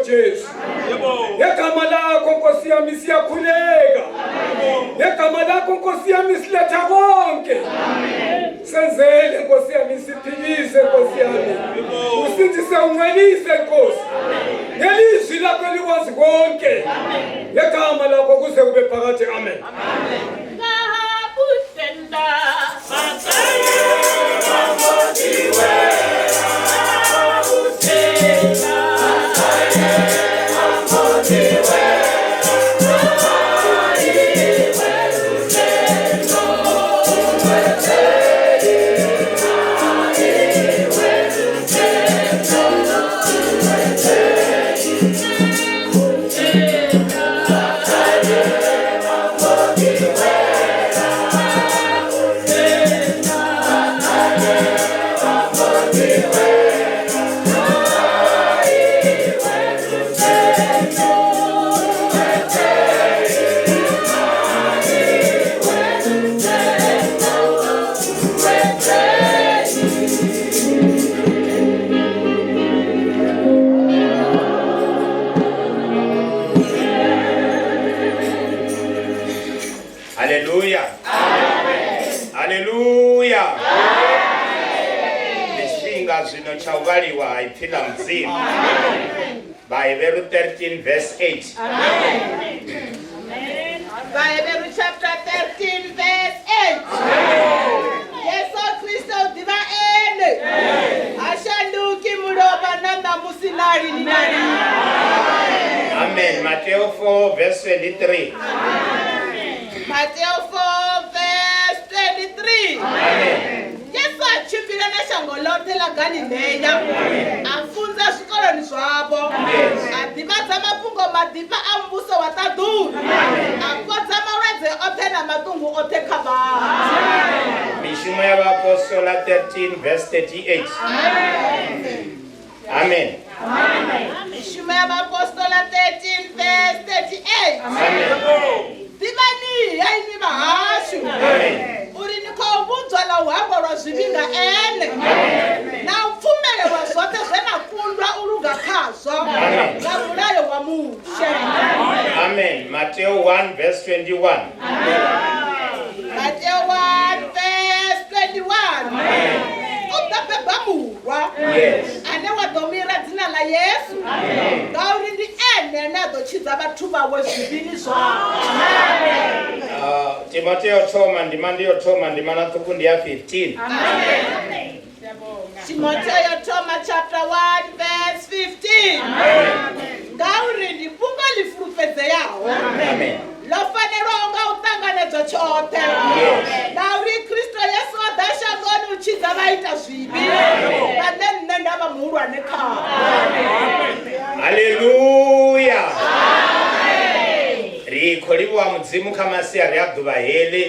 Jesu. Ngegama lakho Nkosi yami siyakhuleka. Ngegama lakho Nkosi yami siletha konke. Senzele Nkosi yami siphilise Nkosi yami. Usindise ungcwelise Nkosi. Ngelizwi lakho elikwazi konke. Ngegama lakho kuze kube phakade. Amen. Haleluya. Amen. Haleluya. Ndi tshifhinga zwino tsha u vhaliwa ha ipfi ḽa Mudzimu. Vhaheberu 13 verse 8. Vhaheberu chapter 13 verse 8. Yesu Kristo u ḓivha ene. Ha shanduki mulovha na ṋamusi na lini na lini. Amen. Mateo 4 verse 23. Mateo 4 verse 23. Amen. Yesu a tshimbila na shango ḽoṱhe ḽa Galilea, a funza zwikoloni zwavho, a ḓivhadza mafhungo maḓifha a muvhuso wa ṱaḓulu, a fhodza malwadze oṱhe na maṱungu oṱhe kha vhathu. Mishumo ya Vhaapostola 13 verse 38. Amen. Mishumo ya Vhaapostola 13 verse 38. Amen. Ḓivhani-ha inwi vhahashu uri ni khou vhudzwa ḽa u hangwelwa zwivhi nga ene na u pfumelelwa zwoṱhe zwe na kundwa u luga khazwo nga mulayo wa Mushe. Amen. Mateo 1 verse 21. Mateo 1 verse 21. U ḓo beba murwa Yes. ane wa ḓo mira dzina ḽa Yesu ngauri ndi ene ane a ḓo tshidza vhathu vhawe zwivhini zwavho. Timotheo thoma ndima ndi yo thoma ndimana ṱhukhu ndi ya 15. Timotheo thoma chapter 1 verse 15. Ngauri ndi fhungo ḽi fulufhedzeaho Amen. ḽo fanelwaho nga u ṱanganedzwa tshoṱhe Yes. ngauri Kristo Yesu o ḓa shangoni u tshidza vhaita zwivhi vhane nṋe nda vha muhulwane khavho. Haleluya. Ri khou livhuwa Mudzimu kha masiari a ḓuvha heḽi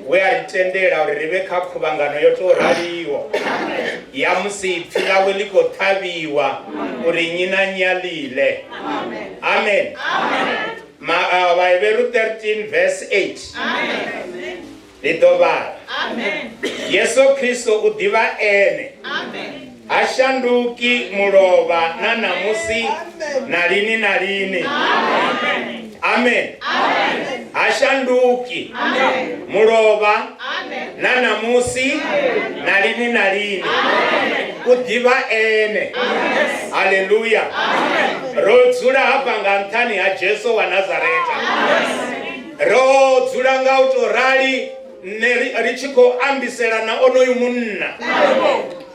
we a ri tendela uri ri vhe kha khuvhangano yo tou raliho ya musi ipfi ḽawe ḽi khou ṱhavhiwa uri nnyi na nnyi a ḽi ḽe. Amen. Ma, uh, Vhaheberu 13 verse 8. Ndi ḓo vhala. Yesu Kristo u ḓivha ene. Ha shanduki mulovha na ṋamusi na lini na lini. Amen. Ha shanduki mulovha na ṋamusi na lini na lini. U ḓivha ene. Haleluya. Ro dzula hafha nga nṱhani ha Jesu wa Nazareta. Ro dzula nga u tou rali nṋe ri, ri tshi khou ambisela na onoyu munna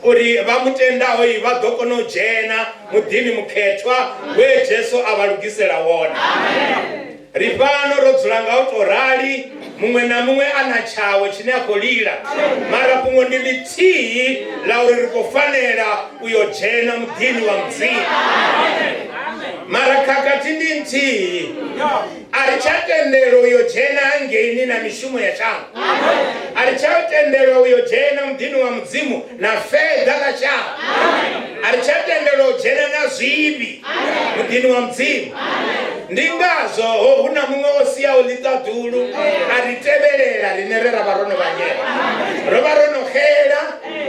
uri vha mu tendaho i vha ḓo kona u dzhena muḓini mukhethwa we Jesu a vha lugisela wone. Ri fhano ro dzula nga u tou rali muṅwe na muṅwe a na tshawe tshine a khou lila mara fhungo ndi ḽithihi ḽa uri ri khou fanela u yo dzhena muḓini wa Mudzimu. Mara khakhathi ndi nthihi. A ri tsha tendelwa u yo dzhena hangeini na mishumo ya shango. A ri tsha tendelwa u yo dzhena muḓini wa Mudzimu na feḓa ḽa shango. A ri tsha tendelwa u dzhena na zwivhi muḓini wa Mudzimu. Ndi ngazwo ho hu na muṅwe o siaho ḽiṱaḓulu a ri tevhelela riṋe re ra vha ro no vhangela. Ro vha ro no xela.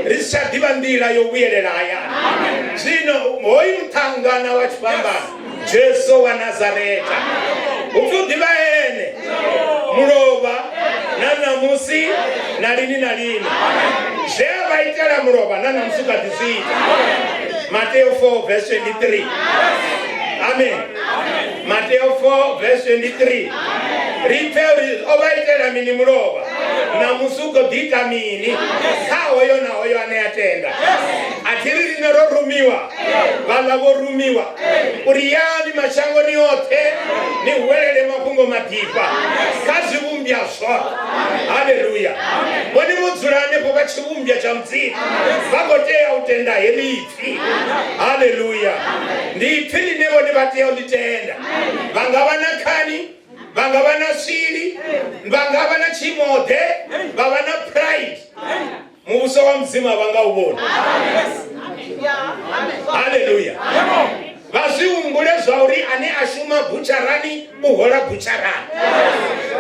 Ri si tsha ḓivha nḓila yo vhuyelela hayani. Zwino hoyu muṱhangana wa tshifhambano, Jesu wa Nazareta, hu pfi u ḓivha ene mulovha na ṋamusi na lini na lini. Zwe a vha itela mulovha na ṋamusi u kha ḓi zwi ita. Mateo 4 verse 23. Amen. Mateo 4 verse 23. Ri pfe uri o vha itela mini mulovha, ṋamusi u khou ḓi ita mini kha hoyo na hoyo ane a tenda. A thi ri riṋe ro rumiwa, vhaḽa vho rumiwa uri yani mashangoni oṱhe ni huwelele mafhungo maḓifha kha zwivhumbwa zwoṱhe. Haleluya! Vhone vho dzula hanefho vha tshivhumbwa tsha Mudzimu, vha khou tea u tenda heḽi ipfi. Haleluya! Ndi ipfi ḽine vhone vha tea u ḽi tenda. Vha nga vha na khani, vha nga vha na swili, vha nga vha na tshiimoḓe, vha vha na pride. Muvhuso wa Mudzimu a vha nga u vhoni. Haleluya! Vha zwi humbule zwa uri ane a shuma butsharani u hola butsharani,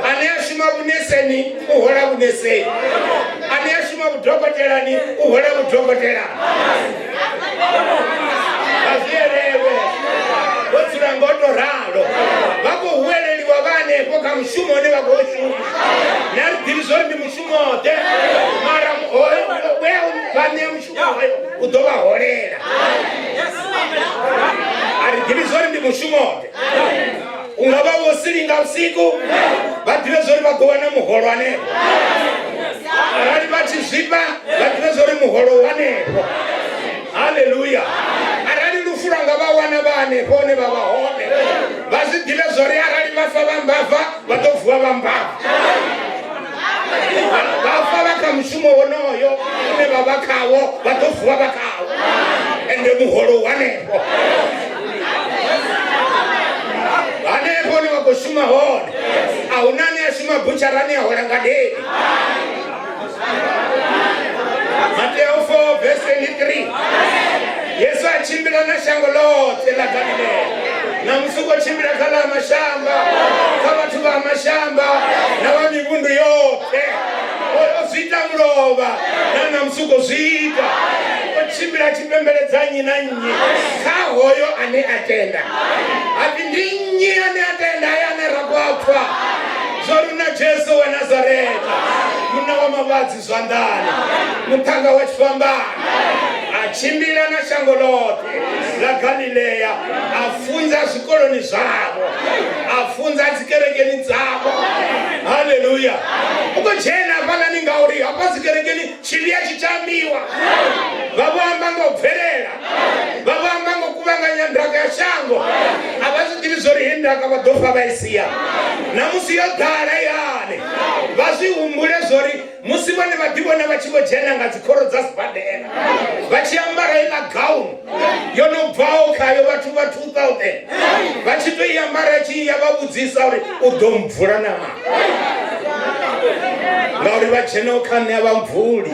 ane a shuma vhuneseni u hola vhuneseni, ane a shuma vhudokotelani u hola vhudokotelani. Vha zwi elelwe, vho dzula ngo to ralo, vha khou huweleliwa vha hanefho kha mushumo une vha khou shuma. Na ri ḓivhi zwori ndi mushumo-ḓe, mara we vha ṋea mushumo hoyo u ḓo vha holela. A ri ḓivhi zwori ndi mushumo-ḓe, u nga vha wo silinga vhusiku, vha ḓivhe zwori vha ḓo wana muholo hanefho. Arali vha tshi zwifha, vha ḓivhe zwori muholo u hanefho. Haleluya! Arali lufu lwa nga vha wana vha hanefho hune vha vha hone, vha zwi ḓivhe zwori arali vha fa vha mbava, vha ḓo vuwa vha mbava. Vha fa vha kha mushumo wonoyo une vha vha khawo, vha ḓo vuwa vha khawo, ende muholo u hanefho. Hanefho hune vha khou shuma hone, a hu na ane a shuma butsharani a hola ngadeni. Mateo 4 verse 23. Yesu a tshimbila na shango ḽoṱhe ḽa Galilea. Na musi u khou tshimbila kha ḽa mashamba, kha vhathu vha mashamba na vha mivhundu yoṱhe. O zwi ita mulovha na ṋamusi u khou zwi ita. O tshimbila a tshi pembeledza nnyi na nnyi kha hoyo ane a tenda. Hapfi ndi nnyi ane a tenda haya ane ra khou a pfa? Zwo ri na Jesu wa Nazareta, munna wa mavhadzi zwanḓani, muṱhannga wa tshifhambano, a tshimbila na shango ḽoṱhe ḽa Galilea, a funza zwikoloni zwavho, a funza dzikerekeni dzavho. Haleluya! U khou dzhena hafhaḽani ngauri hafha dzikerekeni tshivhi a tshi tambiwa. Vha vho amba nga u bvelela, vha vho amba nga u kuvhanganya ndaka ya shango. A vha zwi ḓivhi zwori heyi ndaka vha ḓo fa vha i sia. Na musi yo ḓala i hani, vha zwi humbule zwori musi vhone vha ḓivhona vha tshi vho dzhena nga dzikhoro dza sibadela vha tshi ambara iḽa gown yo no bvaho khayo vhathu vha 2000 vha tshi to i ambara tshi ya vha vhudzisa uri u ḓo mvula na ngauri vha dzhenaho kha nṋe a vha mvuli.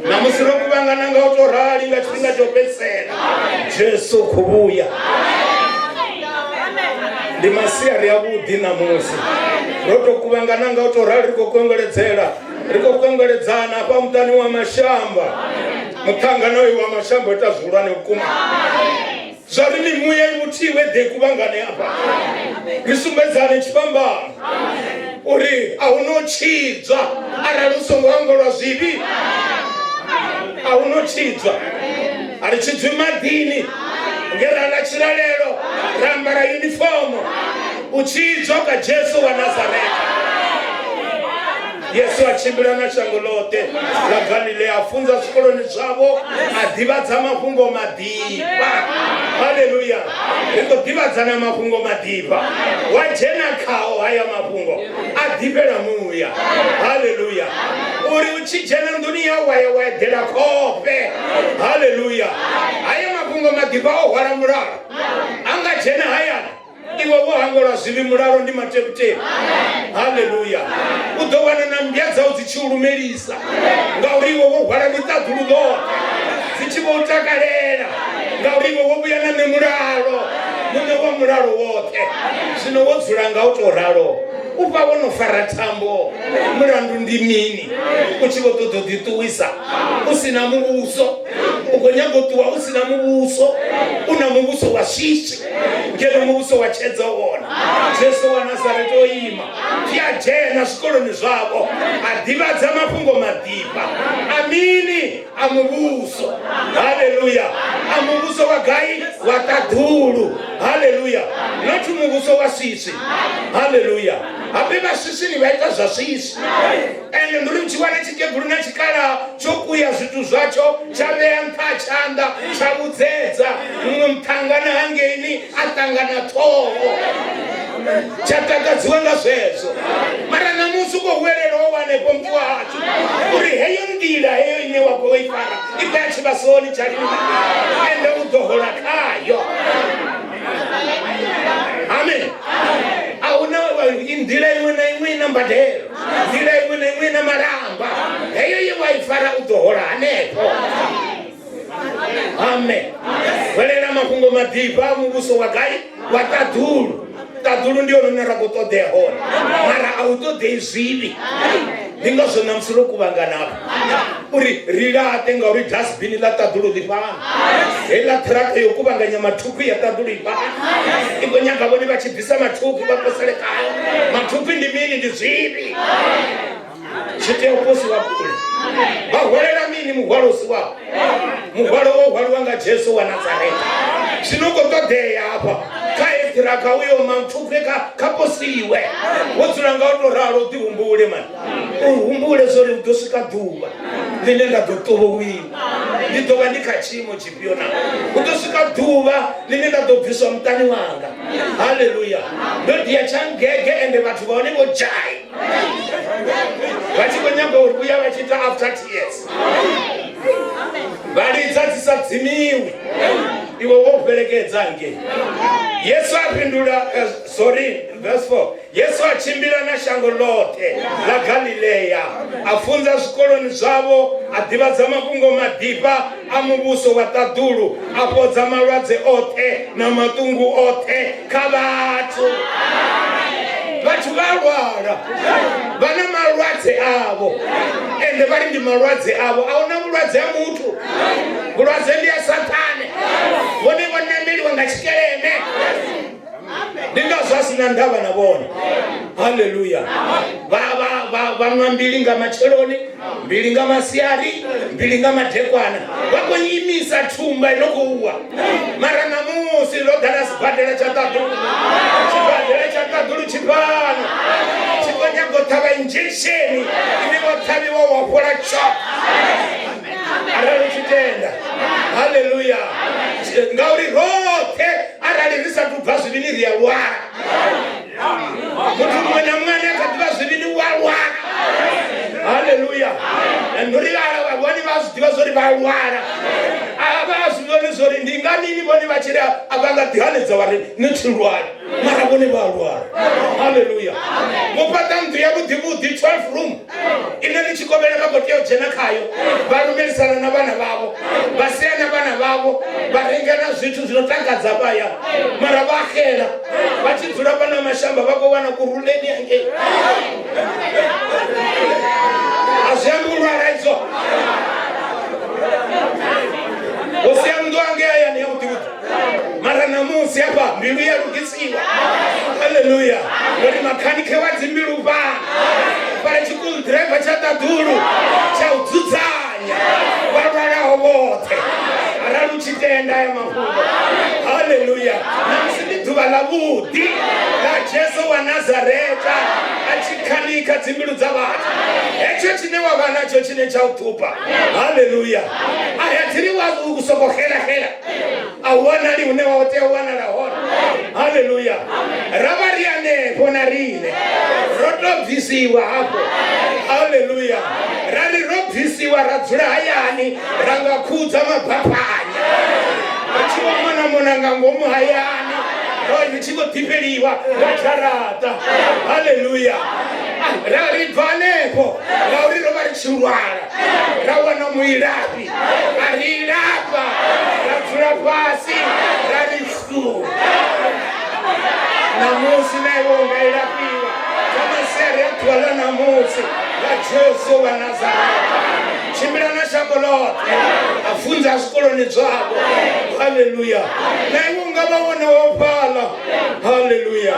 Na musi ro kuvhangana nga u to rali nga tshifhinga tsho fhedzisela, Jesu khou vhuya. Ndi masiari avhuḓi ṋamusi, ro to kuvhangana nga u to rali, ri khou kwengweledzela, ri khou kwengweledzana hafha muṱani wa mashamba. Muṱhangano uyu wa mashamba o ita zwihulwane vhukuma. Zwa ri mimuya i vhuthihi we ḓe kuvhangane hafha, ri sumbedzane tshifhambano uri a hu no tshidzwa arali u songo hangwelwa zwivhi. A hu no tshidzwa, a ri tshidzwi maḓini nge ra ḽa tshilalelo ra ambara yunifomo. U tshidzwa ka Jesu wa Nazareta. Yesu a tshimbila na shango ḽoṱhe ḽa Galilea, a funza zwikoloni zwavho, a ḓivhadza mafhungo maḓifha. Haleluya! Ri khou ḓivhadzana mafhungo maḓifha. Wa dzhena khao haya mafhungo a ḓifhela muya. Haleluya! Uri u tshi dzhena nḓuni yau wa ya wa eḓela khofhe. Haleluya! Haya mafhungo maḓifha o hwala mulalo. A nga dzhena hayani iwe wo hangwelwa zwivhi, mulalo ndi matevhutevhu. Haleluya! U ḓo wana na mmbya dzau dzi tshi u lumelisa ngauri iwe wo hwala ḽiṱaḓulu ḽoṱhe, dzi tshi vho u takalela ngauri iwe wo vhuya na nṋe mulalo, muṋe wa mulalo woṱhe. Zwino wo dzula nga u tou ralo. U vha wo no fara thambo mulandu ndi mini u tshi vho ṱoḓa u ḓiṱuwisa u si na muvhuso? U khou nyaga u ṱuwa u si na muvhuso, u na muvhuso wa swiswi ngeno muvhuso wa tshedza u hone. Jesu wa Nazareta o ima pfi a dzhena zwikoloni zwavho a ḓivhadza mafhungo maḓifha a mini? A muvhuso. Haleluya! A muvhuso wa gai? Wa ṱaḓulu. Haleluya! Not muvhuso wa swiswi. Haleluya! Habe vha swiswini vha ita zwa swiswi. Ende ndi uri u tshi wana tshikegulu na tshikalaha tsho kuya zwithu zwatsho tsha vhea nṱha ha tshanḓa tsha vhudzedza muṅwe muṱhangana hangeini a ṱangana ṱhoho tsha takadziwa nga zwezwo. Mara ṋamusi u khou huwelela wo hanefho muthu wa hashu uri heyo nḓila heyo ine wa khou i fara i khou ya tshivhasoni tsha lini ende u ḓo hola khayo. Amen. A huna nḓila iṅwe na iṅwe ina mbadelo, nḓila iṅwe na iṅwe ina malamba. Heyo ye wa i fara u ḓo hola hanefho. Amen. Hwelela mafhungo maḓifha a muvhuso wa gai? Wa ṱaḓulu. Ṱaḓulu ndi hone hune ra khou ṱoḓea hone, mara a u ṱoḓei zwivhi. Ndi ngazwo ṋamusi ro kuvhangana hafha uri ri laṱe, ngauri dustbin ḽa ṱaḓulu ḽi fhano, heiḽa ṱhiraka yo kuvhanganya mathuphi ya ṱaḓulu i fhano. I khou nyaga vhone vha tshi bvisa mathuphi vha posele khayo. Mathuphi ndi mini? Ndi zwivhi, zwi tea u posiwa kule. Vha hwelela mini muhwalo u si wavho? Muhwalo wo hwaliwa nga Jesu wa Nazareta. Zwino khou ṱoḓea hafha kha ṱhiraka uyo mathuphi kha posiwe. Wo dzula nga u to ralo, u ḓihumbule mani, u humbule zwori hu ḓo swika ḓuvha ḽine nda ḓo ṱovhowiwa, ndi ḓo vha ndi kha tshiimo tshifhio na hu ḓo swika ḓuvha ḽine nda ḓo bviswa muṱani wanga. Haleluya! Ndo dia tshangege ende vhathu vha hone vho dzhai vha tshi khou nyaga uri vhuya vha tshi ita after tears vha lidza dzi sa dzimiwi, iwe wo fhelekedza ngei. Yesu a fhindula, sorry, verse 4. Yesu a tshimbila na shango ḽoṱhe ḽa Galilea, a funza zwikoloni zwavho, a ḓivhadza mafhungo maḓifha a muvhuso wa ṱaḓulu, a fhodza malwadze oṱhe na maṱungu oṱhe kha vhathu. Vhathu vha lwala, vha na malwadze avho, ende vha ri ndi malwadze avho. A huna vhulwadze ha muthu, vhulwadze ndi ya Sathane. Vhone vho nameliwa nga tshikeleme, ndi ngazwo a si na ndavha na vhone. Haleluya! Vha nwa mbili nga matsheloni, mbili nga masiari, mbili nga madekwana, vha khou imisa thumba ino khou wa. Mara ṋamusi ḽo ḓa na sibadela tsha ṱaḓulu, tshibadela tsha ṱaḓulu tshifhano tshi khou nyaga u ṱhavha injection ine wa ṱhavhiwa wa fhola tshoṱhe arali u tshi tenda. Haleluya! Ngauri roṱhe arali ri sathu bva zwivhini ri a lwala. Muthu muṅwe na muṅwe ane a kha ḓivha zwivhini u a lwala. Haleluya! And uri vhone vha zwi ḓivha zwori vha lwala, a vha zwi vhoni zwori ndi nga mini vhone vha tshi ri a vha nga ḓihanedza vha ri ni thi lwali, mara vhone vha lwala. Haleluya! Vho fhaṱa nnḓu ya vhuḓi vhuḓi, 12 room, ine ḽi tshi kovhela vha khou tea u dzhena khayo, vha lumelisana na vhana vhavho, vha sea na vhana vhavho, vha renga na zwithu zwi no takadza vhaya, mara vha xela vha tshi dzula fhano mashamba vha khou wana kuruleni hangei. A zwi ambi u lwala izwo. Wo sia nnḓu hangei hayani ya vhuḓi vhuḓi, mara ṋamusi hafha mbilu ya lugisiwa. Haleluya! Ngori makhanikhe wa dzimbilu fhano fara tshikulu driver tsha ṱaḓulu tsha u dzudzanya vha lwalaho vhoṱhe arali u tshi tenda ya mafhungo. Haleluya! Ṋamusi ndi ḓuvha ḽa vhuḓi ḽa Jesu wa Nazareta a tshi khanikha dzimbilu dza vhathu. Hetsho tshine wa vha natsho tshine tsha u ṱhupha. Haleluya! A hethiri wa u soko xela xela a u wanali hune wa tea u wanala hone. Haleluya! Ra vha ri hanefho na riṋe ro to bvisiwa hafho. Haleluya! Ra ri ro bvisiwa ra dzula hayani ra nga khudza mabaphanya ri tshi vho mona mona nga ngomu hayani, ro ri tshi vho ḓifheliwa nga dzharaṱa. Haleluya! Ra ri bva hanefho ngauri ro vha ri tshi lwala, ra wana muilafhi a ri ilafha, ra dzula fhasi ra ri su. Ṋamusi na iwe unga ilafhiwa. Ḓuvha ḽa ṋamusi nga Jesu wa Nazareta. Tshimbila na shango ḽoṱhe a funza zwikoloni zwavho. Haleluya. Na iwe u nga vha wone wo fhaḽa. Haleluya.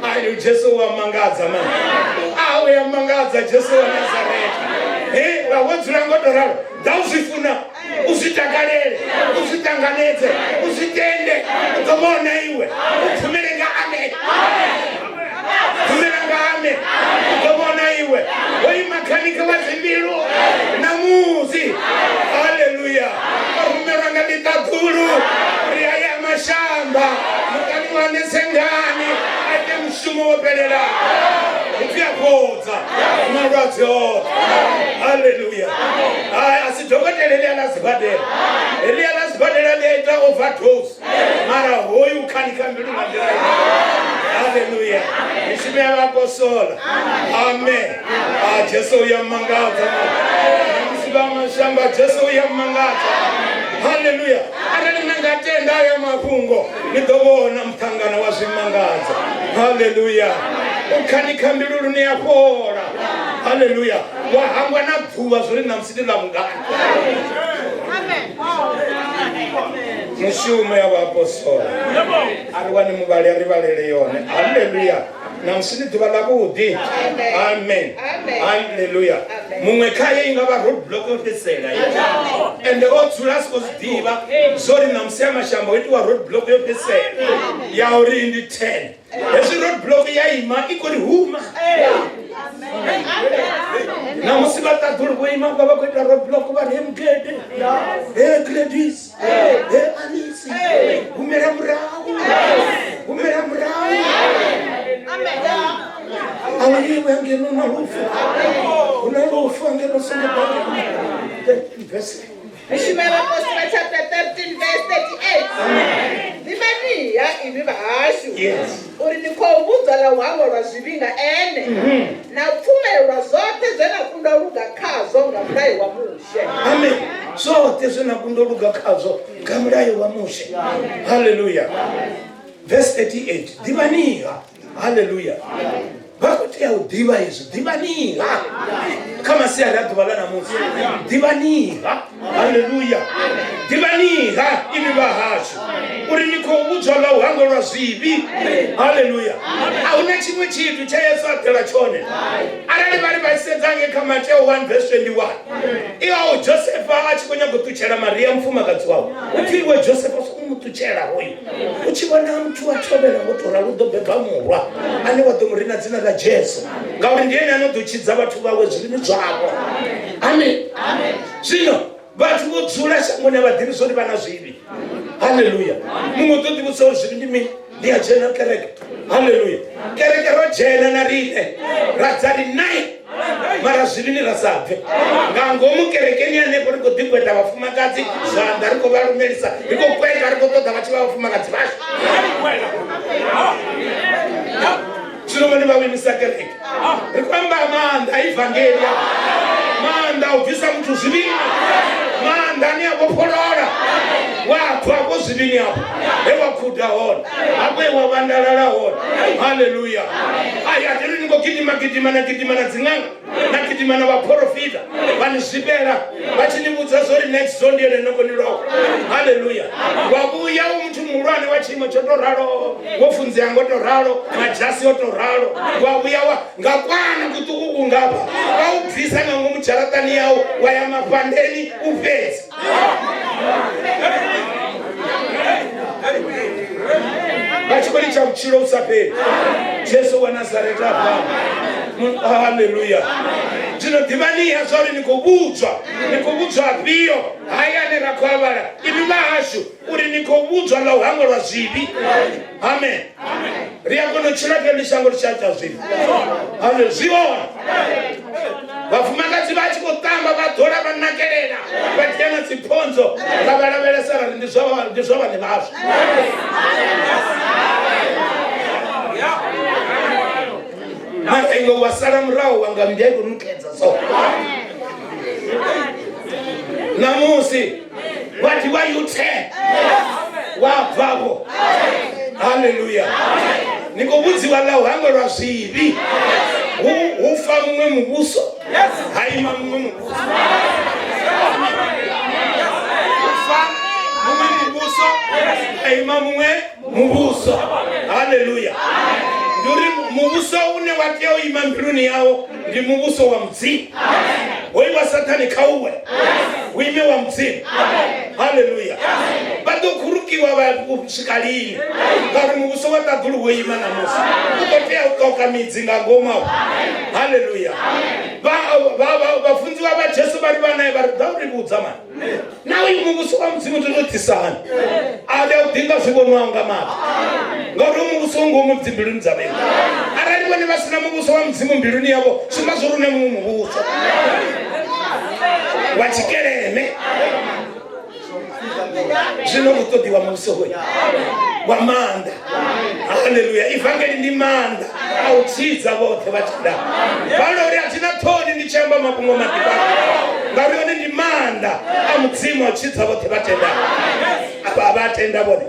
Ayo Jesu wa mangadza man. A u ya mangadza Jesu wa Nazareta. He wa wo dzula ngo to ralo. Ḓa u zwi funa, u zwi takalele, u zwi ṱanganedze, u zwi tende, u ḓo vhona iwe. U pfumele nga amen. Pfumela nga amen. U ḓo vhona iwe. Wo ima khanikha wa dzimbilu ṋamusi. Haleluya. O rumelwa nga ḽiṱaḓulu uri a ye a mashamba muṱani wa Nesengani a ite mushumo wo fhelelaho. Upfi a fhodza malwadze oṱhe. Haleluya. Hai a si dokotela heḽia ḽa sibadela. Heḽia ḽa sibadela ḽi a ita overdose. Mara hoyu u khanikha mbilu nga nḓila ine. Haleluya. Mishumo ya vhaapostola. Amen. Ah, Jesu u ya mangadza. Musi vha mashamba Jesu u ya mangadza. Haleluya. Arali na nga tenda aya mafhungo ni ḓo vhona muṱangano wa zwimangadzo. Haleluya. U khanikha mbilu lune ya fhola. Haleluya. Wa hangwa na ḓuvha zwori ṋamusi ndi ḽa vhungana. Mushumo ya vhaapostola. A ri wane muvhali a ri vhalele yone. Haleluya. Ṋamusi ndi ḓuvha ḽavhuḓi. Amen. Haleluya. Muṅwe khaye i nga vha road block yo fhedzisela ende o dzula a si khou zwi ḓivha zwo ri ṋamusi ya mashambo ho itiwa road block yo fhedzisela ya uri ndi 10 hezwi road block ya ima i khou ri huma ṋamusi vha ṱaḓulu vho ima vha vha khou ita road block vha ri he mugede he gladys he alice humela murahu humela murahu awuliwe ngeno na lufu hu na lufu ngeno songo verse Mishumo ya Vhaapostola chapter 13 verse 38. Ḓivhani-ha inwi vhahashu Yes. uri ni khou vhudzwa ḽa u hangwelwa zwivhi nga ene na u pfumelelwa zwoṱhe zwe na kundwa u luga khazwo nga mulayo wa Mushe. Amen. Zwoṱhe zwe na kundwa u luga khazwo nga mulayo wa Mushe. Haleluya. Verse 38. Ḓivhani-ha. Haleluya. Vha khou tea u ḓivha hezwi. Ḓivhani-ha. Kha masiari a ḓuvha ḽa ṋamusi. Ḓivhani-ha. Haleluya. Ḓivhani-ha inwi vha hashu uri ni khou vhudzwa ḽa u hangwelwa zwivhi. Haleluya. A hu na tshiṅwe tshithu tshe Yesu a ḓela tshone. Arali vha ri vha sedza ngei kha Mateo 1 verse 21. Iho Josefa a tshi khou nyaga u ṱutshela Maria mufumakadzi wawe. U pfi iwe Josefa songo mu ṱutshela hoyu. U tshi vhona muthu wa thovhela ngo tou ralo u ḓo beba murwa ane wa ḓo mu rina dzina ḽa Jesu ngauri ndi ene ano ḓo tshidza vhathu vhawe zwivhini zwavho. Amen. Zwino vhathu vho dzula shangoni a vha ḓivhi zwori vha na zwivhi. Haleluya. Muṅwe u ḓo ḓivhudza uri zwivhi ndi mini? Ndi a dzhena kereke. Haleluya. Kereke ro dzhena na riṋe ra dza ri nine mara zwivhini ra sa bve nga ngomu kerekeni hanefho ri khou ḓikweta vhafumakadzi zwanḓa ri khou vha lumelisa ri khou kweta ri khou ṱoḓa vha tshi vha vhafumakadzi vhashu zwino vhone vha wimisa kereke ri khou amba maanḓa a ivangelia maanḓa a u bvisa muthu zwivhini maanḓa ane a vhofholola wa bva afho zwivhini afho he wa khuda hone hafho he wa vhandalala hone haleluya ai a thi ri ni khou gidima gidima na gidima na dziṅanga na gidima na vhaphorofita vha ni zwifhela vha tshi ni vhudza zwo ri next door ndi ene no khou ni lova haleluya wa vhuya u muthu muhulwane wa tshiimo tsho to raloho wo funzea ngo to ralo madzhasi o to ralo wa vhuya wa nga kwana kuṱuku kungafha vha u bvisa nga ngomu dzharaṱani yau wa ya mafhandeni u fhedzi vha tshi khou litsha vhutshilo vhu sa fheli jesu wa nazareta afhano haleluya zwino ḓivhaniha zwa uri ni khou vhudzwa ni khou vhudzwa afhio haya ane ra khou a vhala inwi vha hashu uri ni khou vhudzwa ḽa u hangwelwa zwivhi amen ri a kona u tshila kha ḽi shango ri tshi a ita zwivhi amen zwi hone vhafumakadzi vha tshi khou ṱamba vha ḓola vha nakelela vha tea na dziphonzo ra vha lavhelesa ra ri ndi zwa vhaṋe vhazwo mara iwe wa sala murahu wa nga mmbya i khou nukhedza so ṋamusi wa thi wa u-turn wa bvavho haleluya ni khou vhudziwa ḽa u hangwelwa zwivhi Hu fa muṅwe muvhuso ha ima muṅwe muvhuso. Hu fa muṅwe muvhuso ha ima muṅwe muvhuso. Haleluya. Ndi uri muvhuso une wa tea u ima mbiluni yawo ndi muvhuso wa Mudzimu. Hoyu wa Sathane kha uwe hu ime wa Mudzimu. Haleluya. Vha ḓo khurukiwa vha u swika lini? Ngauri muvhuso wa ṱaḓulu wo ima ṋamusi, u khou tea u ṱoka midzi nga ngomu afho. Haleluya. Vhafunziwa vha Jesu vha ri vha nae vha ri ḓa u ri vhudza mani na uyu muvhuso wa Mudzimu ndi ḓo ḓisa hani? A tea u ḓinga zwi vhonwaho nga maṱo, ngauri muvhuso u ngomu dzimbiluni dza vheiwe. Arali vhone vha si na muvhuso wa Mudzimu mbiluni yavho, zwi amba zwo ri na muṅwe muvhuso wa tshikeleme. Zwino u ṱoḓiwa muvhuso hoyu wa maanḓa. Haleluya. Ivangeli ndi maanḓa a u tshidza vhoṱhe vha tshilaho. Paulo uri a thina ṱhoni ndi tshi amba mafhungo maḓifha, ngauri one ndi maanḓa a Mudzimu a u tshidza vhoṱhe vha tendaho. Afha vha tenda vhone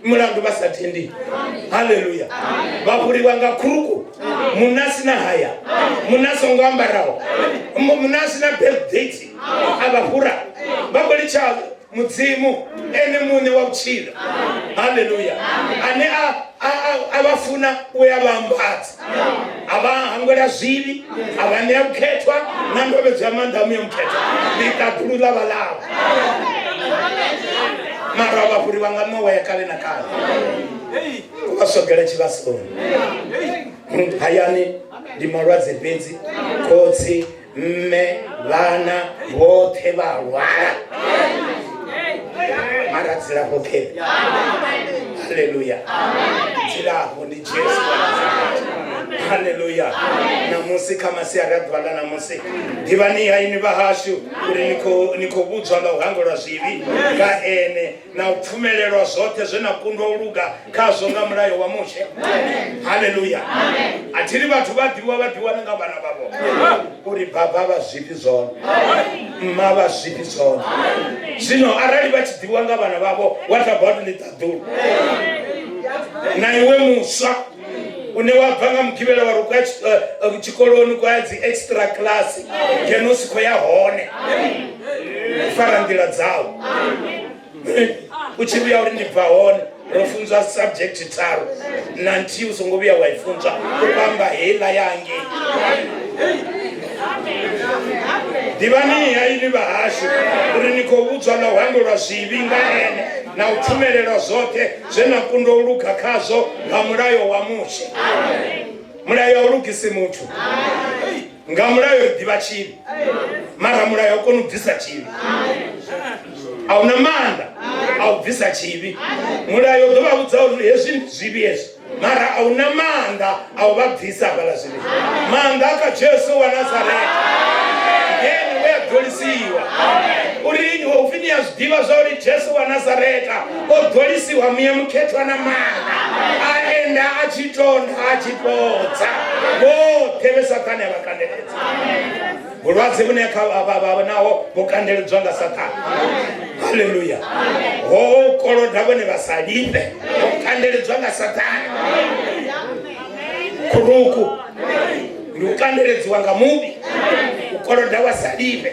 mulandu vha sa tendi. Haleluya. Vha fhuriwa nga khuruku, munna a si na haya, munna a songo ambaraho, munna a si na birth date, a vha fhura vha khou litsha Mudzimu ene muṋe wa vhutshilo. Haleluya. Ane a vha funa u ya vha ambadza, a vha hangwela zwivhi, a vha ṋea vhukhethwa na ndovhedzo ya maanḓa a Muya Mukhethwa. Ḽiṱaḓulu ḽa vha ḽavho, mara vha fhuriwa nga ṋowa ya kale na kale, vha swogela tshivhasoni. Hayani ndi malwadze fhedzi, khotsi, mme, vhana vhoṱhe vha lwala, mara dzilafho khe. Haleluya. Dzilafho ndi Jesu wa Nazareta. Haleluya. Ṋamusi kha masiari a ḓuvha ḽa ṋamusi, ḓivhani ha inwi vhahashu uri ni khou vhudzwa nga u hangwelwa zwivhi nga ene na u pfumelelwa zwoṱhe zwe na kundwa u luga khazwo nga mulayo wa Mushe. Haleluya. A thi ri vhathu vha ḓivhiwa vha ḓiwana nga vhana vhavho uri baba vha zwifhi zwone, mma vha zwifhi zwone. Zwino arali vha tshi ḓivhiwa nga vhana vhavho, what about ḽiṱaḓulu? Na iwe muswa une wa bva nga mugivhela wa ri khou ya tshikoloni, khou ya dzi extra class, ngeno u si khou ya hone, u fara nḓila dzau u tshi vhuya uri ndi bva hone, ro funzwa subject tharu na nthihi u songo vhuya wa i funzwa, u khou amba heiḽa ya ngei. Ḓivhani-ha inwi vhahashu uri ni khou vhudzwa ḽa u hangwelwa zwivhi nga ene na u pfumelelwa zwoṱhe zwe na kundwa u luga khazwo nga mulayo wa Mushe. Mulayo a u lugisi muthu. Nga mulayo ri ḓivha tshivhi, mara mulayo a u koni u bvisa tshivhi. A u na maanḓa a u bvisa tshivhi. Mulayo u ḓo vha vhudza uri hezwi ndi zwivhi hezwi, mara a u na maanḓa a u vha bvisa hafhaḽa zwivhi. Maanḓa a kha Jesu wa Nazareta, ndi ene we a ḓolisiwa. Uri upfi ni a zwi ḓivha zwa uri Jesu wa Nazareta o ḓolisiwa Muya Mukhethwa na maanḓa, a enda a tshi tonda a tshi fhodza vhoṱhe vhe Sathane a vha kandeledza. Vhulwadze vhune kha vha naho vho kandeledzwa nga Sathane. Haleluya. Ho koloda vhone vha sa lifhe, vho kandeledzwa nga Sathane. Khuruku ndi u kandeledziwa nga muvhi, u koloda wa sa lifhe.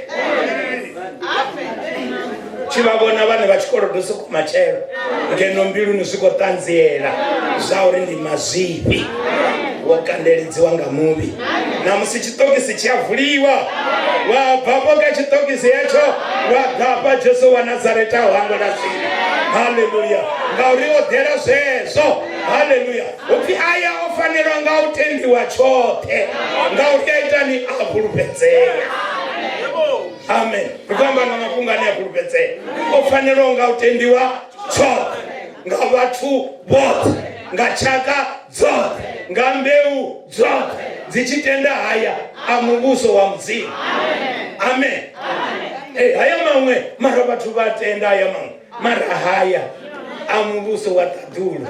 Tshi vha vhona vhane vha tshikolodo soko matshelo, ngeno mbiluni zwi khou ṱanziela zwa uri ndi mazwifhi, wo kandeledziwa nga muvhi. Na musi tshiṱokisi tshi a vuliwa, wa bva fho kha tshiṱokisi hetsho wa ḓa fha Jesu wa Nazareta u hangwela zwivhi. Haleluya. Ngauri o ḓela zwezwo. Haleluya. Upfi aya o fanelwa nga u tendiwa tshoṱhe, ngauri a itani? A fhulufhedzea. Amen. Ri khou amba nga mafhungo ane a fhulufhedzea. O fanelwaho nga u tendiwa tshoṱhe nga vhathu vhoṱhe, nga tshaka dzoṱhe, nga mbeu dzoṱhe dzi tshi tenda haya a muvhuso wa Mudzimu. Amen. Ee, haya maṅwe mara vhathu vha tenda haya maṅwe, mara haya a muvhuso wa ṱaḓulu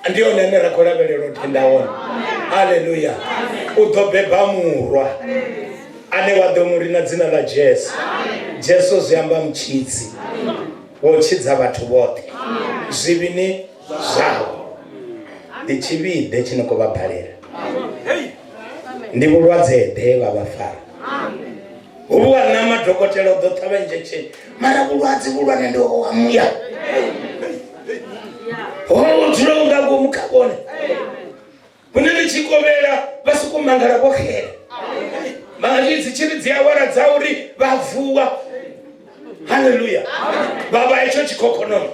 ndi hone ane ra khou lavhelela u tenda hone. Haleluya. U ḓo beba murwa ane wa ḓo mu rina dzina ḽa Jesu. Jesu zwi amba mutshidzi, wo tshidza vhathu vhoṱhe zwivhini zwavho. Ndi tshivhiḓe tshi no khou vha balela. Ndi vhulwadze ḓe vha vha fara. Hovhu ha ṋama dokotela u ḓo ṱhavha injection mara vhulwadze vhuhulwane ndi ho ha muya. Ho dzula u nga ngomu kha vhone. Hune ḽi tshi kovhela vha sokou mangala vho xela. Mara dzi tshi ri dzi awara dza uri vha vuwa. Haleluya. Vha vha hetsho tshikhokhonono.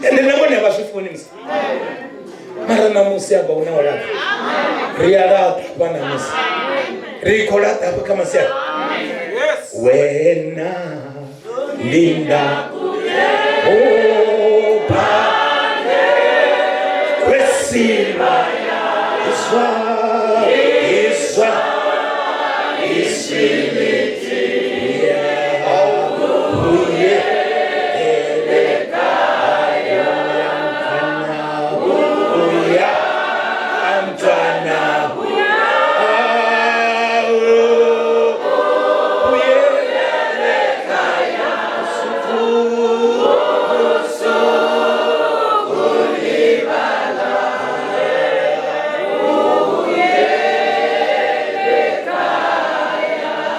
Ende na vhone a vha zwi funi musi. Mara ṋamusi afha hu na u laṱa. Ri a laṱa hafha ṋamusi. Ri khou laṱa hafha kha masiari. Wena linda upande kwesima izwa izwa isimithi uye uya mntwana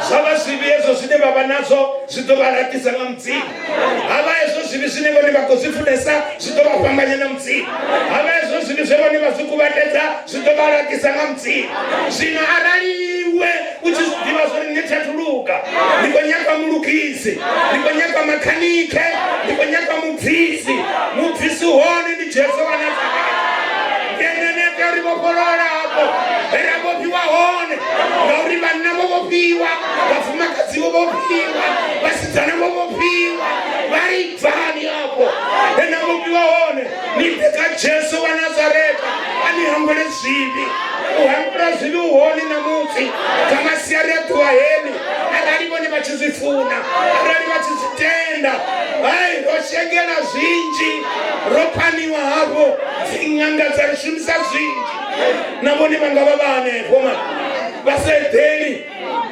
Zwa vha zwivhi hezwo zwine vha vha nazwo zwi ḓo vha laṱisa nga Mudzimu. Ha vha hezwo zwivhi zwine vhone vha khou zwi funesa zwi ḓo vha fhambanya na Mudzimu. Ha vha hezwo zwivhi zwe vhone vha zwi kuvhatedza zwi ḓo vha laṱisa nga Mudzimu. Zwino arali iwe u tshi zwi ḓivha zwori nṋe thi athu luga, ndi khou nyaga mulugisi, ndi khou nyaga makhanikhe, ndi khou nyaga mubvisi, mubvisi u hone ndi Jesu wa Nazareta. Ndi ene ane a tea u ri vhofholola afho he ra vhofhiwa hone, ngauri vhanna vho vhofhiwa, vhafumakadzi vho vhofhiwa, vhasidzana vho vhofhiwa, vha ri bvani afho he na vhofhiwa hone, ni ḓe kha Jesu wa Nazareta a ni hangwele zwivhi. U hangwelwa zwivhi u hone ṋamusi kha masiari a ḓuvha heḽi, arali vhone vha tshi zwi funa, arali vha tshi zwi tenda. Hai, ro shengela zwinzhi, ro phaniwa hafho, dziṅanga dza ri shumisa zwinzhi, na vhone vha nga vha vha hanefho ma vha sa eḓeli.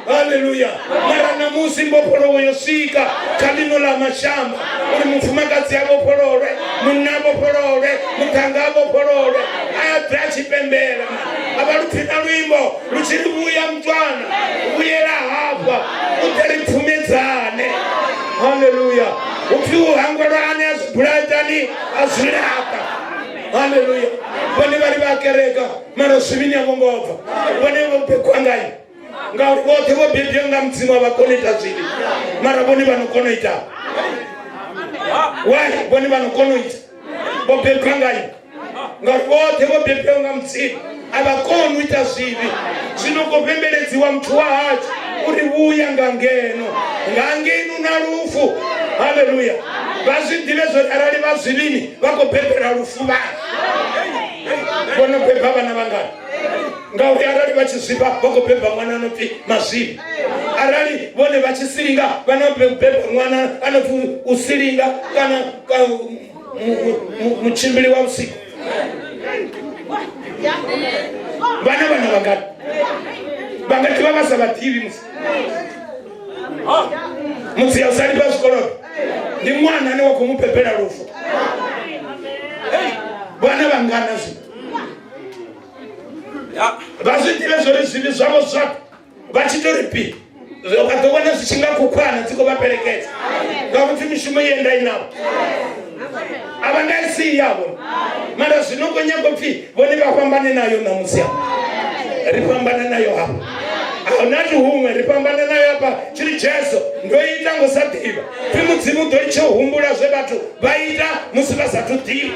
Haleluya! Mara ṋamusi mbofholowo yo swika kha ḽino ḽa mashango uri mufumakadzi a vhofhololwe, munna a vhofhololwe, muṱhannga a vhofhololwe, a ya bve a tshi pembela. A vha lu pfi na luimbo lu tshi ri vhuya mutwana, vhuyela hafha u ḓe ri pfumedzane. Haleluya! Hu pfi u hangwelwa ane a zwi bulaitani a zwi laṱa. Haleluya! Vhone vha ri vha kereka mara zwivhini a vho ngo bva. Vhone vho bebwa nga nnyi? Ngauri vhoṱhe vho bebiwa nga Mudzimu a vha koni u ita zwivhi, mara vhone vha no kona u ita. Why? Vhone vha no kona u ita vho bebwa nga nnyi? Ngauri vhoṱhe vho bebiwa nga Mudzimu a vha koni u ita zwivhi. Zwino khou pembeledziwa muthu wa hashu uri vhuya nga ngeno, nga ngeno na lufu. Haleluya! Vha zwi ḓivhe zwori arali vha zwivhini vha khou bebela lufu vhana. Vho no beba vhana vhangana? Ngauri arali vha tshi zwifha vha khou beba ṅwana a no pfi mazwifhi. Arali vhone vha tshi silinga vha no beba ṅwana a no pfi u silinga kana mutshimbili wa vhusiku. Vhana vhana vhangana? Vha nga ḓivha vha sa vha ḓivhi musi. Musi ya u sa lifha zwikolodo ndi ṅwana ane wa khou mu bebela lufu. Vhana vhangana zwino? Vha zwi ḓivhe zwori zwivhi zwavho zwa vha tshi tou ri pi vha ḓo wana zwi tshi nga khukhwana dzi khou vha fhelekedza ngauri pfi mishumo ye nda i navho a vha nga i sii yavho. Mara zwino khou nyaga upfhi vhone vha fhambane nayo ṋamusi hafha, ri fhambane nayo hafha, a huna thi huṅwe ri fhambane nayo hafha. Tshi ri Jesu ndo ita ngo sa ḓivha, pfi Mudzimu ḓo litsha u humbula zwe vhathu vha ita musi vha sathu ḓivha.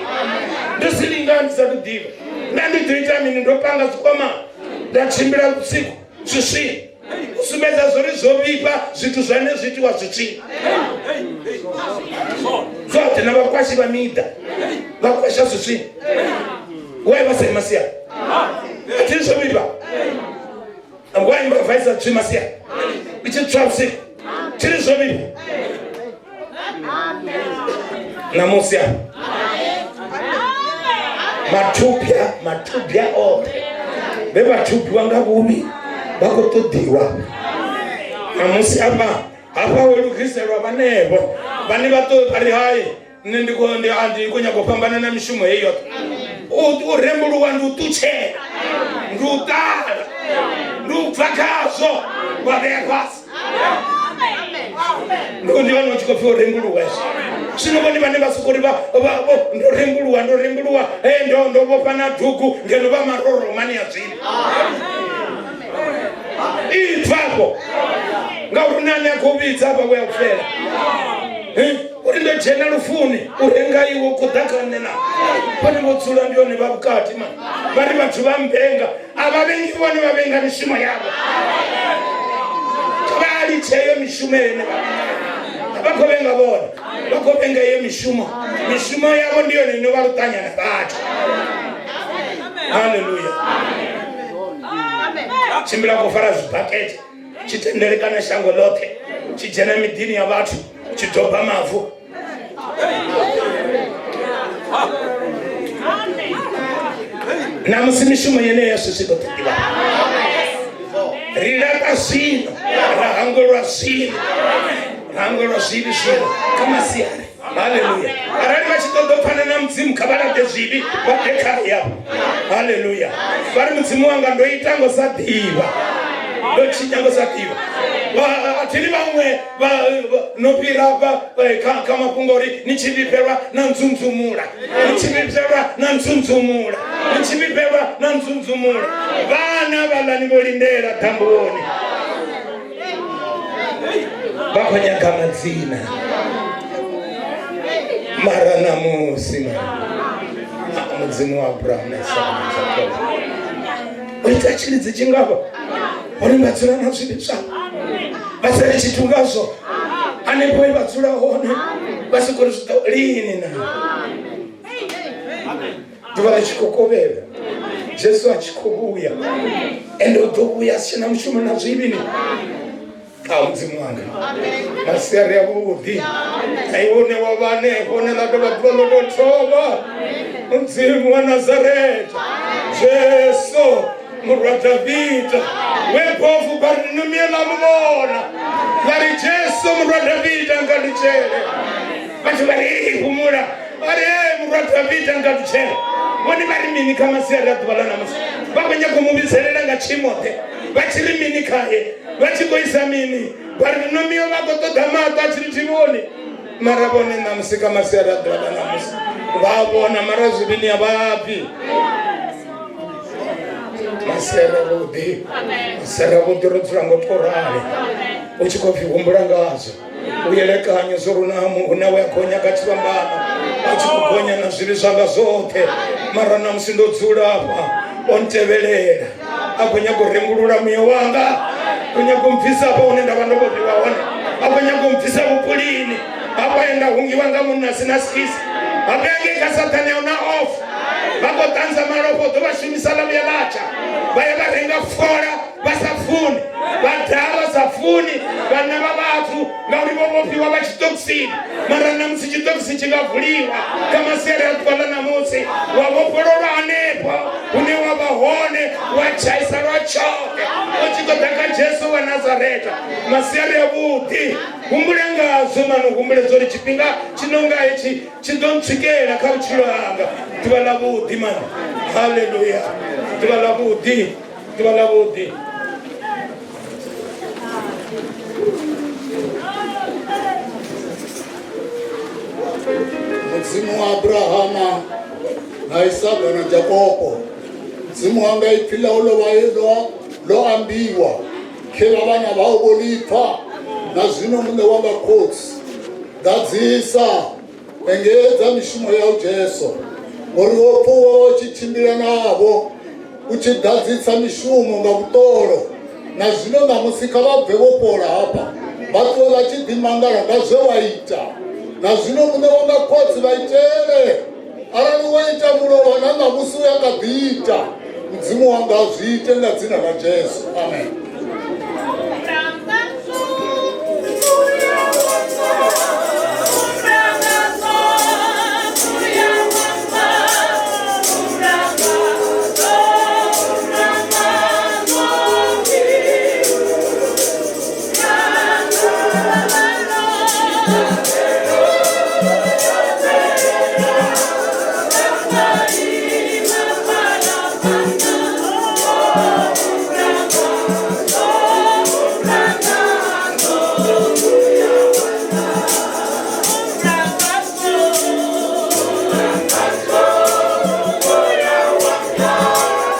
Ndo silinga ndi sathu ḓivha, nda ndi ḓo ita mini? Ndo panga zwikwama nda tshimbila vhusiku zwiswini, u sumbedza zwori zwo vhifha zwithu zwane zwi itiwa zwiswini zwoṱhe. Na vhakwashi vha miḓa vha kwasha zwiswini, wai vha sa ima siani athi zwo vhifha, wai mbava isa tswi masiani i tshi tswa vhusiku tshiri zwo vhifha. Ṋamusi afha mathubya mathubya oṱhe vhe vha thubiwa nga vhuvhi vha khou ṱoḓiwa ṋamusi afha. Hafha ho lugiselwa vhanevho vhane vha ṱo vha ri hai nṋe ndi khou ndi a ndi khou nyaga u fhambana na mishumo heyi yoṱhe. U rembuluwa ndi u ṱutshela. Ndi u ṱala, ndi u bva khazwo wa vhea fhasi. Ndi hone u tshi khou pfhi o rembuluwa hezwo. Zwino vhone vhane vha soko ri vha ndo rembuluwa, ndo rembuluwa, ndo ndo vhofha na dugu ngeno vha maroromani ya zwino. Ipfafho ngauri na ane a khou vhidza hafha we a u fela uri ndo dzhena lufuni u renga iwe u khou ḓa kha nṋe na vhone vho dzula ndi hone vha vhukati ma vha ri vhathu vha mbenga a vha vhengi vhone vha vhenga mishumo yavho vha litshe iyo mishumo ene vha khou vhenga vhone vha khou vhenga iyo mishumo mishumo yavho ndi yone ino vha luṱanya na vhathu. Haleluya. Tshimbila khou fara zwibakete tshi tendelekana shango ḽoṱhe tshi dzhena miḓini ya vhathu tshi doba mavu. Na musi mishumo yeneyo ya swiswi ḓo ṱoḓiwa ri laṱa zwino ra hangwelwa zwino ra hangwelwa zwivhi zwino kha masiari. Haleluya. Arali vha tshi ṱoḓa u pfana na Mudzimu kha vha laṱe zwivhi vha ḓe khae afho. Haleluya. Vha ri Mudzimu wanga ndo ita ngo sa ḓivha, ndo tshinya ngo sa ḓivha. A thi ri vhaṅwe vha no fhira afha kha mafhungo uri ni tshi vhifhelwa na nzunzumula, ni tshi vhifhelwa na nzunzumula, ni tshi vhifhelwa na nzunzumula. Vhana vhaḽani vho lindela ḓamboni vha khou nyaga madzina mara ṋamusi Mudzimu wa Abrahamu na Isaka na Jakobo o ita tshilidzi tshingafho hone vha dzula na zwivhi zwavho vha sa ri tshithu ngazwo hanefho he vha dzula hone vha si kori zwi ḓo lini na ḓuvha ḽi tshi khou kovhela Jesu a tshi khou vhuya ende u ḓo vhuya si tshena mushumo na zwivhini. A Mudzimu wanga masiari a vhuḓi na iwe une wa vha hanefho une ḽa dovha ḓuvha ḽo tou thoma Mudzimu wa Nazareta Jesu murwa Davida we bofu Bartimaeus ḽa mu vhona ḽa ri Jesu murwa Davida nga nditshele. Vhathu vha ri fhumula vha ri murwa Davida nga nditshele. Vhone vha ri mini kha masiari a ḓuvha ḽa ṋamusi? Vha khou nyaga u mu vhidzelela nga tshiimoḓe vha tshi ri mini khae? Vha tshi khou isa mini? Bartimaeus vha khou ṱoḓa maṱo a tshi ri thi vhoni. Mara vhone ṋamusi kha masiari a ḓuvha ḽa ṋamusi vha vhona mara zwivhini a vha pfi. Masiari avhuḓi, masiari avhuḓi ro dzula ngo tou rali u tshi khou pfi humbula ngazwo u elekanye zwo ri huna we a khou nyaga tshifhambano a tshi khou gonya na zwivhi zwanga zwoṱhe mara ṋamusi ndo dzula afha o ntevhelela a khou nyaga u rengulula muya wanga, khou nyaga u mpfisa hafha hune nda vha ndo vhofhiwa hone, a khou nyaga u mpfisa vhupulini hafha he nda hungiwa nga munna a si na skisi hafha ngei kha sathane a na off vha khou ṱanza malofha u ḓo vha shumisa ḽa vhuya ḽa tsha vha ya vha renga fola vha sa funi vha daha vha sa funi vhanna vha vhathu ngauri vho vhofhiwa vha tshiṱokisini mara ṋamusi tshiṱokisi tshi nga vuliwa kha masiari a ḓuvha ḽa ṋamusi wa vhofhololwa hanefho hune wa vha hone wa tshaisa lwa tshoṱhe u tshi ṱoḓa kha Jesu wa Nazareta. Masiari avhuḓi, humbule ngazwo mani, u humbule zwo uri tshifhinga tshi no nga hetshi tshi ḓo ntswikela kha vhutshilo hanga. Ḓuvha ḽavhuḓi mani, haleluya, ḓuvha ḽavhuḓi, ḓuvha ḽavhuḓi. Mudzimu wa Abrahama na Isaka na Jakopo, Mudzimu wanga, ipfi ḽau ḽo vha ḽo ambiwa khela vhana vhau vho ḽi pfa. Na zwino Muṋe wanga Khotsi, ḓadzisa, engedza mishumo yau Jesu, ngori wo pfuwa u tshi tshimbila navho u tshi ḓadzisa mishumo nga vhuṱolo. Na zwino ṋamusi kha vha bve vho fhola hafha, vha ṱuwe vha tshi ḓimangala nga zwe wa ita. Na zwino Muṋe wanga Khotsi, vha itele arali wo ita mulovha na ṋamusi u ya kha ḓi ita. Mudzimu wanga, zwi ite nga dzina ḽa Jesu, amen.